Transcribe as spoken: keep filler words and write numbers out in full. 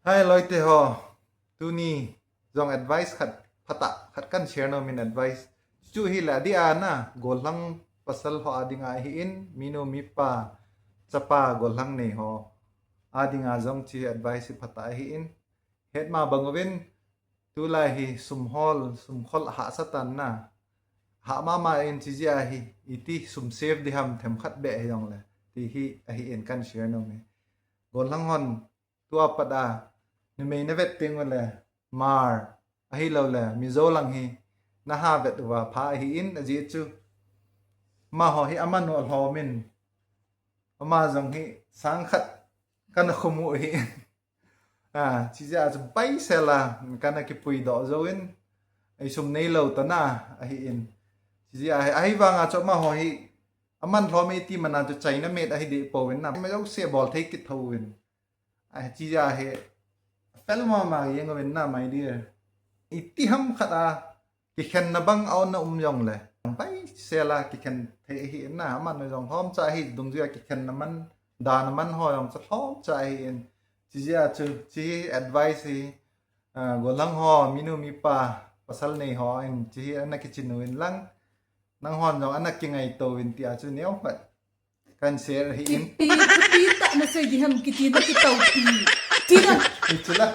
Hai loite ho, tuni jong advice khat phatah khat kan share nom in advice. Chu hi la dia na, golhang pasal ho adinga hi in, minu mipa, chapa golhang nei ho adinga jong chi advice hi phatah hi in. Het ma bang uvin, tulai hi sum hol, sum khol hahsa tan na. Hah mama in chi jia hi, iti sum save di ham themkhat beh hi jong le. Ti hi ahi in kan share nom hi. Golhang hon tua pat a, numei na vet teng u le, Hmar, ahilou le, Mizo lang hi, na ha vet uva pha ahi in, ajeh chu. Amaho hi aman u alhom in, ama jong hi sang khat kana khum u ahi in. A, chi jia chu baisel a, kana kipui doh jou in, ei sum neilou ta na, ahi in. Chi jia hi, ahivang a chu amaho hi, aman lhom e ti man a chu China made ahi deh pou in na, ma jouse bol thei kit thou in. A, chi jia hi, fel mama jeng uvin na, my dear. Iti ham khat a, kikhenna bang a na um jong le. Baisel a kikhen thei ahi na, aman jong lhom cha ahi, dungjui a kikhenna man, dana man ho jong chu lhom cha ahi in. Chi jia chu, chi hi advice hi, a, golhang ho, minu mipa, pasal nei ho in, chi hi ana kichin u in lang. Nang hon jong ana kingaito uvin tia chu neo khat kan share hi in. Ipi, ipi tah na sei di ham kiti na kitoupi. Ti na. Hi chu la.